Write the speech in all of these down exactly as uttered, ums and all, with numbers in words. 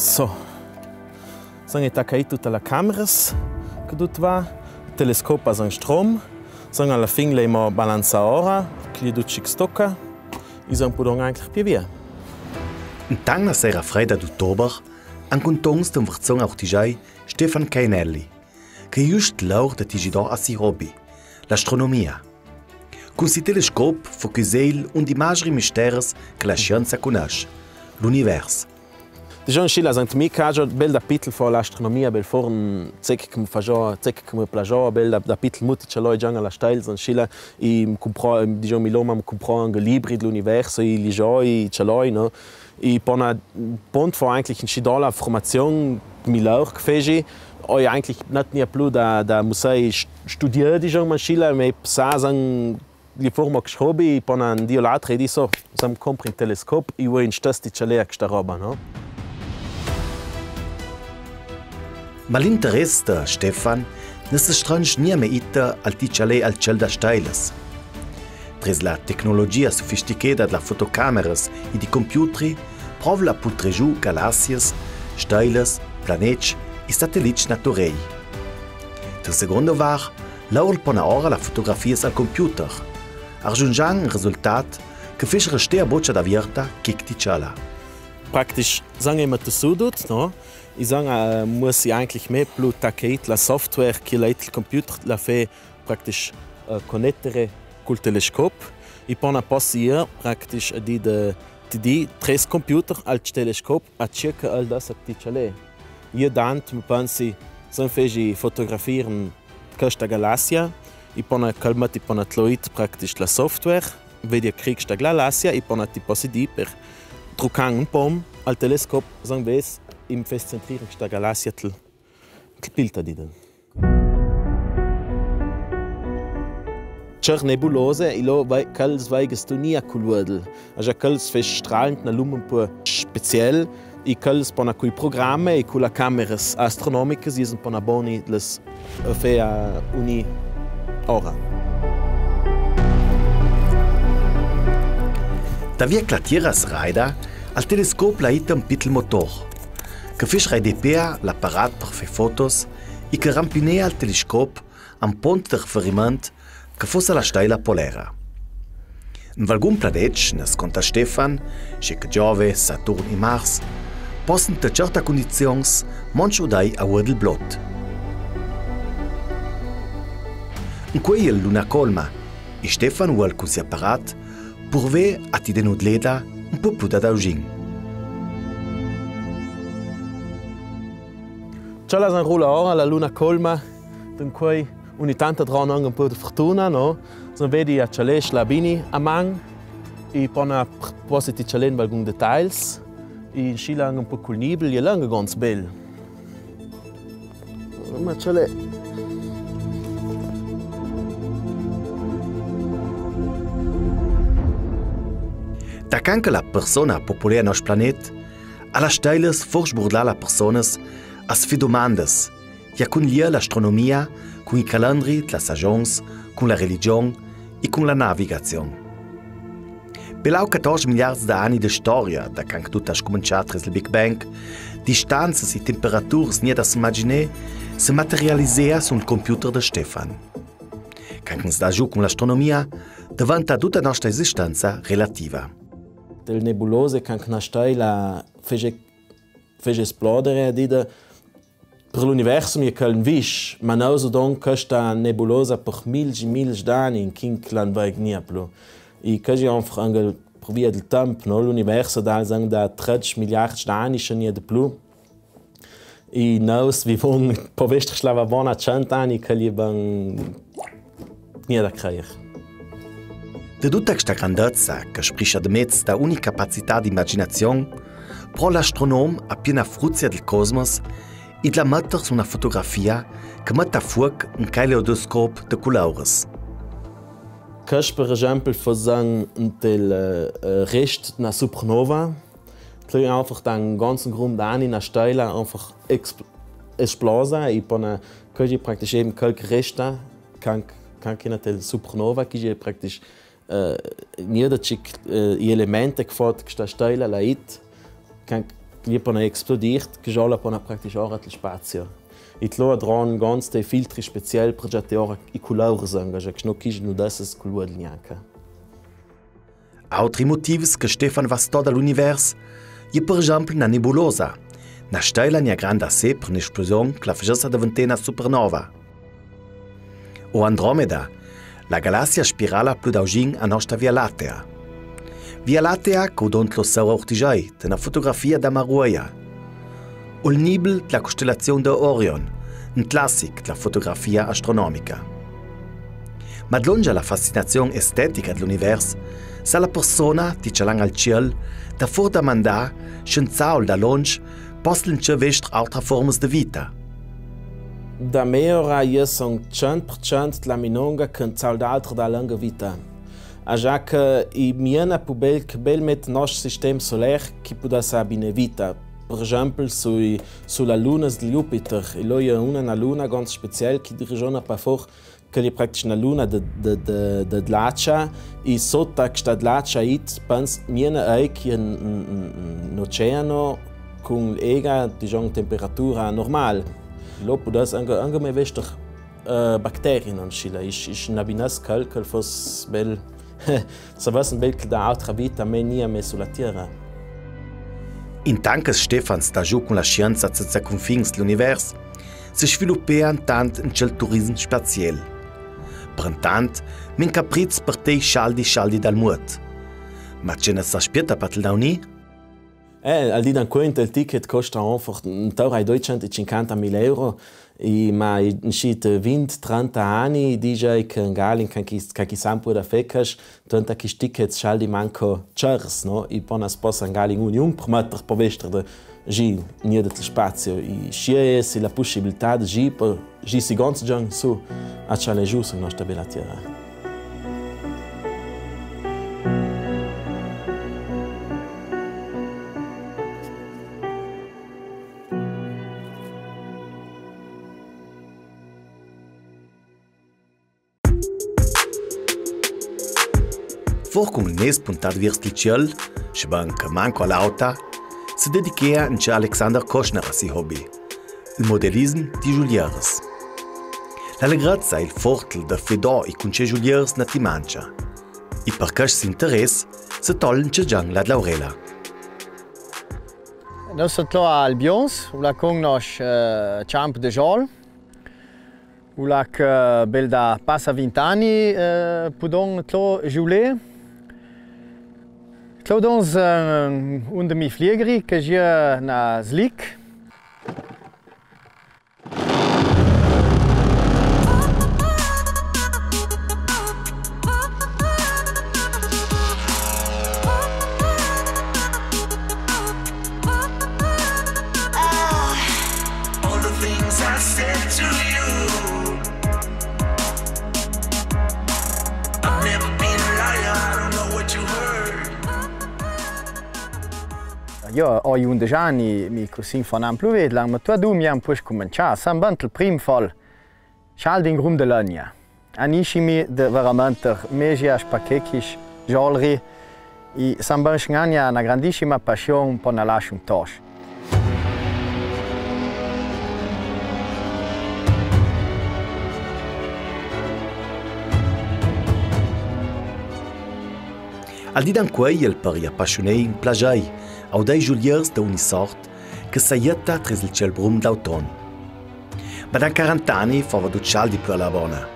So. San i tacà i tute la cameras, che dut va, telescop a san strom, san a la fin l'emo balanzà ora, che l'è dut scic stocca, i san pudon eigentlich piö via. Intant na sera freida d'otober, ancuntons d'ün verzon a Urtigei, Stefan Cainelli, che è just laur da tigidò a si hobby, l'astronomia. Cun si telescop focusa el un di magri misteris che la scienza cunusce, l'univers. Digion, scilla, sent mi che agia bel da pitel for l'astronomia, bel for, mm, zec che mi fagiò, zec che mi plagiò, bel da, da pitel muti ce l'oi già a la steila, sent scilla, i cumpro, digion, mi loma, mi cumpro anche libri d'l'universo, i ligiò, i ce l'oi, no? I pona, pont for eigentlich in scidola formazion, mi laur che feci, oi eigentlich nit gnà plu da, da musei st-, studià, digion, ma scilla, me sa, san, li formo che hobby, pona un di o l'altro, i diso, sam compri un telescop, i vuoi in stess ti ce l'è sta roba, no? Ma l'interess da Stefan na se strange gnà me ita al ti ce l'è al cel da steilas. Tras la tecnologia sufisticheda dla fotocameras e di computri, prova a putri giù galassias, steilas, planets e satelits naturei. Te seconda var, laur pona ora la fotografias al computer, argiungiand un resultat che fece restà a bocia da vierta chi ti ce l'ha. Praktisch, san ema te sudut, no? I san, eh, muss i eigentlich me plu tacà la software che la il computer la fe praktisch, eh, connettere cul telescop. I pona possia praktisch a di de, ti di tres computer al telescop a circa al da sa ti ce l'è. Io dant mi pensi, san feci fotografieren questa galassia, i pona calmat, i pona tloit praktisch la software, vedi a cric sta galassia, i pona ti possi di per truccan un pom al telescop, san ves, im fes zentrieren sta galassia tl, tl pilta di den. Cer nebulose, i lo vai, quels vaiges tu gnà cul uodel. Agia quels fes strahlend na lumen pur speziell, i quels pona cui programme e cu la cameras astronomicas, i san pona boni dles, eh, fe a uni ora. Da via che la Tiera se raida, al telescop la ita un pitel motor, che fes raidè pea l'apparat per fe fotos, e che rampinea al telescop un pont de riferiment che fossa la steila polera. In valgun planet, nas conta Stefan, sce che Giove, Saturn e Mars, possen te certa cundizions manco dai a uodel blot. In quei è la luna colma, e Stefan uol cun si apparat purvè a ti denudleda un po' plu da daugin. Ciò la s'enrula ora la luna colma, dunque ogni tanto drona anche un po' di fortuna, no? Se vedi a cialesh la bini a man, e pona propositi cialen valgun details, e in scilla anche un po' cul nibel, e l'è anche ganz bel. Ma ciò l'è. Da can che la persona populea nos planet, a las steilas for sburdlà la personas a se fé domandas, e a cunlià l'astronomia cun i calendri dlas sagions, cun la religion e cun la navigazion. Belau catorz miliards da ani de storia, da can che dut a scumenzià tras il Big Bang, distanzas e temperaturas gnà da s'imaginè, se materialisea sül computer de Stefan. Can che s'da giù cun l'astronomia, daventa dutta nostra esistenza relativa. Del nebulose, can che na steila fece, fece esplodere, a dida, per l'universum è quel un visch, ma nô sudon questa nebulosa per mils e mils d'ani, in cui l'an vai gnà plu. E quasi anfach anche per via del temp, no? L'universo da, da tredici miliardi d'ani, se gnà de plu. E nô vivon, po vestri, schlava bona cent ani, che li ban gnà da creier. De dutta questa grandezza, che spriscia de mez da ogni capacità d'imaginazion, pro l'astronom a piena fruzia del cosmos, e dla metter su una fotografia che metta fuoc un caleidoscop de culauras. Quest, per exempel, fo san del, eh, rest d'una supernova, che anfach da un ganzen Grump d'ani na steila anfach expl-, esplosa, e pona quasi praktisch eben quel che resta, can, can che na tel supernova, che è praktisch, eh, gnà da ciò che, eh, i elementi che fo che sta steila la it, can, Io pona explodiert, che già la pona praktisch ora tel spazio. Ed lora dron ganz dei filtri speziel per già te ora i culeurs anca, già che no chi nu desses cul vuodel gnanca. Autri motivs che Stefan va sto da l'univers, i è per exempel na nebulosa, na stela gnà granda assè per n'esplosion che la fasessa davantar na supernova. O Andromeda, la galassia spirala plü da vizin a nostra Via Latea. Via Latea, che udon tlo sora urtigiai, te na fotografia da Maruoia. O il nibel dla costelazion da Orion, un classic dla fotografia astronomica. Ma dlongia la fascinazion estetica dl'univers, sa la persona, ti cialan al ciel, da for damandà, scienzaul da lonsch, poss l'ince vestr autra formas de vita. Da me ora io son cent per cent dla minonga che nz'aul d'altro dà l'anca vita. Agià che i miena pu bel, che bel met nost sistem soler chi pudessa abine vita. Per exempel sui, su la lunas del Jupiter. E lora io una, na luna ganz speziel chi dirigiona pa for che l'è praktisch na luna de, de, de, de dlacia, e sota chesta dlacia id pens miena eig un, un, un, un oceano cun ega, diciamo, temperatura normal. Lo pudess anca, anca me vester, eh, bacterie, no? Schi la, isch, isch n'abiness chel, chel foss bel, savess bel che da autra vita, me nia me su la Tiera. Intant che Stefan sta giù cun la scienza senza cunfins dl'univers, se sviluppean tant in chel turism spaziel. Prentant, min capriz per tei schaldi, schaldi dal muot. Ma ce ne s'aspietta per tel dauni? Eh, al di d'ancuei il ticket costa anfort intor ai duecentcinquantamila euro, e ma in schi vint, trenta ani, digiai che in Galien can chi, can chi san pur da fecas, Tanto che sti tickets schaldi manco cers, no? I pona sposa in Galien uniun permetter po vester de gi in ida del spazio. I schi e si la pussibilità de gi po gi si ganz già su a ciale giù su nostra bella tiera. For cun il nes puntà viers il ciel, schibanca manco a l'auta, se dedichea anche Alexander Koschner a si hobby, il modelism di giuliers. La legrezza e il fortel de fedò i cunce giuliers na ti mancia. E per quest interess se tol anche Gian la Laurela. Nos sent lo a Albions, u la cognos, eh, Champ de Jol. U la che bel da passa vint ani, eh, pudon tlo giulé. Tlo dons, eh, un de mi fliegri, che gie na slick. All the things I said to you, I've never been a liar, I don't know what you heard. Io ho undesch ani, mi cusin fa n'an plui vegl, ma tu adun mi an pues cumenzià, san bant il prim fol, schal d'in grum de lagna. Anisci mi de veramenter megia spachechisch, jolri, e san bant schnania na grandissima passion po na lascium tos. Al di d'ancuei el per i apassionei un plagiai, audei giuliers de ogni sort, che sa jetta tris il ciel brum d'auton. Ma da quarant'ani fava dut schal di plui a la bona.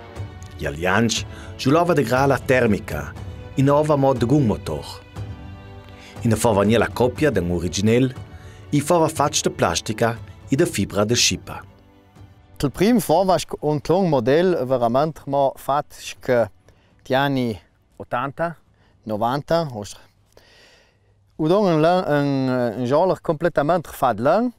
I alianci giulava de gra la termica, in nova mod de gun motor. I na fava nia la copia de un originel, i fava fatg de plastica e de fibra de scipa. Il prim fava un long model veramente mo fat sche tiani otanta, novanta, ostra. U don un, un, un joler completamente fat lan.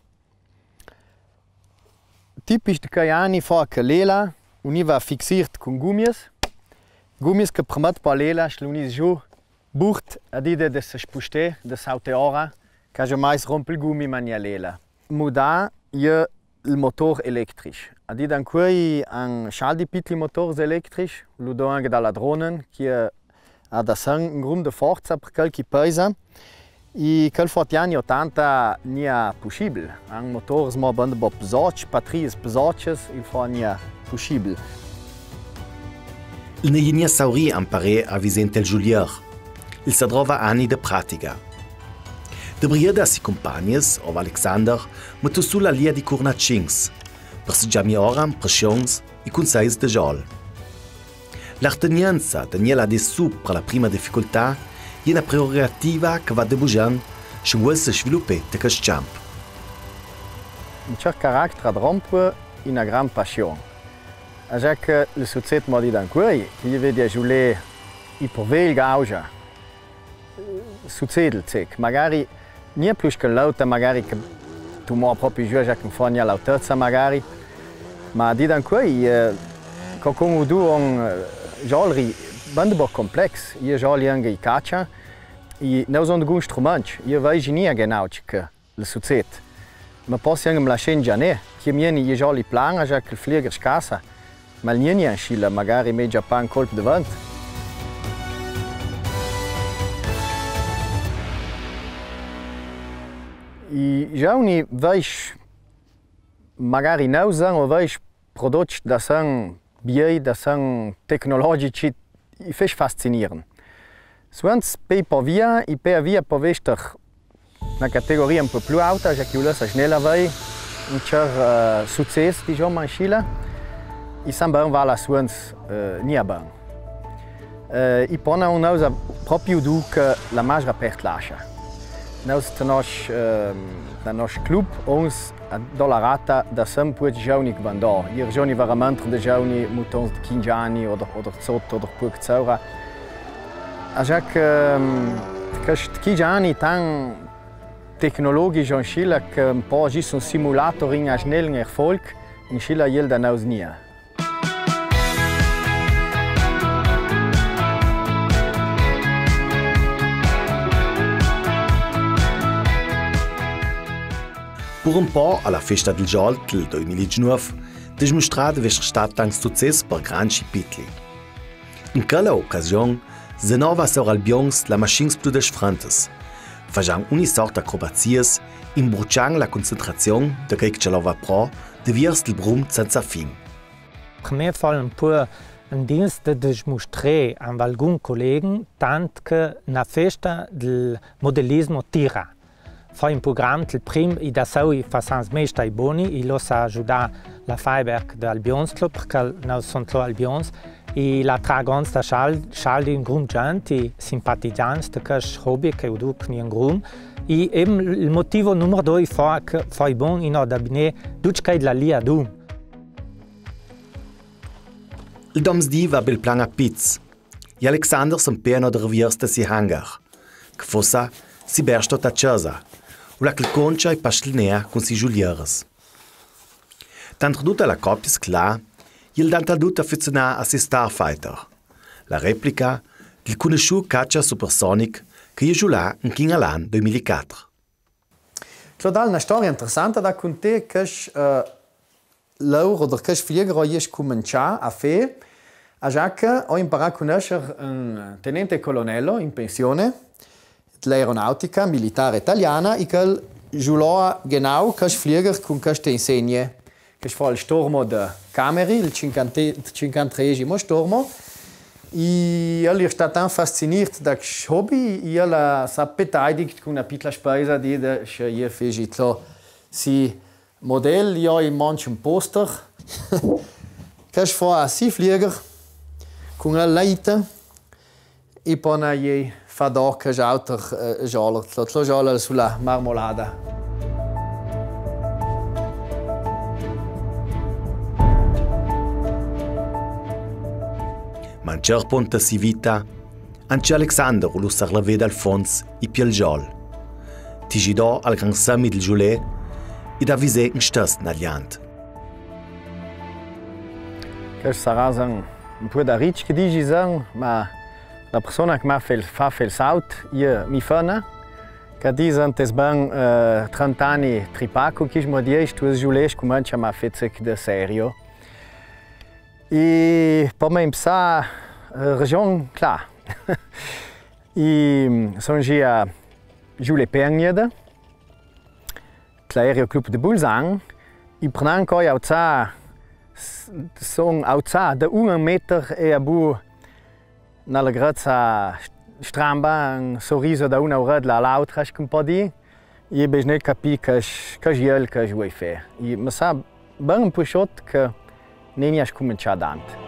Tipisch de quei ani fa che l'ela univa fixiert cun gumias. Gumias che permet pa l'ela schlunis giù burt ad ide de se spusté, de saute ora, che jamais romp il gumi mania l'ela. Mudà ie il motor electric. Ad id ancuei an schal di pitli motors electrics, lu do anche da la dronen, che ha da san un grum de forza per quel chi pesa. I chel fo agli anni otanta gn'ia pussibel. An motors mo banda bo psoc, patrias psoces, il fo gn'ia pussibel. El n'è gnà saurì amparà a visè inte il giulier. El sa drova ani de pratica. De brieda a si cumpagnes, ov Alexander, metu su la lia di curnacins, per segià mior ampressions i cunseis de zol. L'artenienza de gnà là dessù per la prima dificultà e na prerogativa che va debugian, se völ se sviluppà te chest ciamp. In ciert caracter a dromp e na gran passion. Agia che el sucet mo di d'ancuoi, che i vedi a giulà i per vegl gaugia. Sucedel, cec, magari gnà plui che l'auta, magari che tu mo propi giuà, agia che fo gnà l'autezza, magari. Ma di d'ancuoi, eh, co con u duo, eh, zolri, banda bo complex, i zoli anca i cacia, i no son gun strumenc, i vegi gnà genau ce che el sucet. Ma possi anca me lasà ingianà, che mi eni i zoli plan, agia che el flieger scassa, ma el gn'è gnà anscì là, magari megia pa un colp de vent. I giovani veix, magari no san, o veix prodots da san biei, da san tecnologici, i feix fascinieren. Suonts pei po via, i pei a via po vester na categoria un po plui auta, agia che i lassa snella vei un ciert, eh, sucess, diciamo, anscì là, i san ben vala suonts, eh, gnà ben. Eh, i pona un nausa propi u du che la masra pert l'ascia. Naus, te nos, eh, da nos club, ons a do la rata da san puoi giovani che van do. I regioni veramente de giovani, mutons de quinze anni, o de, o de dezot, o de puoi che zaura. Agia che, ehm, chest quinze anni tan tecnologici anscì là che un po' giusto un simulator in asnel in erfolg, anscì là iel da naus gnà. Pur un po' a la festa del zol del doi mila e diciannove, dismustrà de veser stà tanc sucess per grands e pitli. In chella ocasion, zenova sora albions la maschins plui desfrantes, fagian ogni sorta acrobazias, imbrucian la concentrazion de chei che ce lova pro, de viers del brum senza fin. Per me fo un po' un dins de dismustrà a valgun colegen tant che na festa del modelismo tira. Fo un program, il prim, i da saui fasans mei stai boni, i losa giudà la Freiberg de Albions tlo, perché no son tlo Albions, i la tragons da schal, schal di un grum gent, i simpatizants de chest hobby che u duc ni un grum, i eben il motivo numer doi fo che fo bon i no da binè ducj chei de la lia du. Il domsdì va bel plan a piz. I Alexander s'empena de reviers de si hangar, che fossa si bersto ta chasa, u là che el concia e pastelnea cun si giulieres. Tanter dutta la copia sclà, i el dantadut afezionà a si Starfighter, la replica del cunussù cacia supersonic che i giulà inchin a l'an doi mila e quater. Tlo dal na storia interessanta da cuntà, chest, eh, laur oder chest flieger o je scumenzià a fà, agia che o imparà a cunusser un tenente colonnello in pensione de l'aeronautica militare italiana, i che el giulò genau chest flieger cun cheste insegne. Che fo il Stormo de Cameri, il cinquante-, cinquantatreesimo Stormo. I el è stà tant fasciniert da chest hobby, i el s'ha beteiligt cun na pitla spesa, di de, sche i feci tlo si model, i ho in man un poster. Chest fo si flieger cun la lite. I pona i fa do chest auter, eh, zolert, tlo, tlo zolert su la marmolada. Ma a un ciert pont de si vita, ancja Alexander u lussar la veda al fonds i piel zol. Tigido al gran semi del giulè, i da visè in stas nadiant. Chest sarà un, un po' da ric che disi, ma la persona che m'ha fà, fa fà il saut, i è mi fana, che disi, tes ben, eh, trenta ani tripà cun chest modiel, tu es giulè, cumenzi a fà zec de serio. I po me impsà, eh, region, clar. I, mm, son gia Jù le Pegnede, tla eri o club de Bulzan, i prendan coi auzà, s-, son auzà de un meter e a bu na legrezza st-, stramba, un soriso da una oredla a l'autra, sh-, che un po' di, i è besnè capì che sh-, che sh-, iel che sh-, vuoi fé. I me sa ben un pusciot che nenia scumincià dant.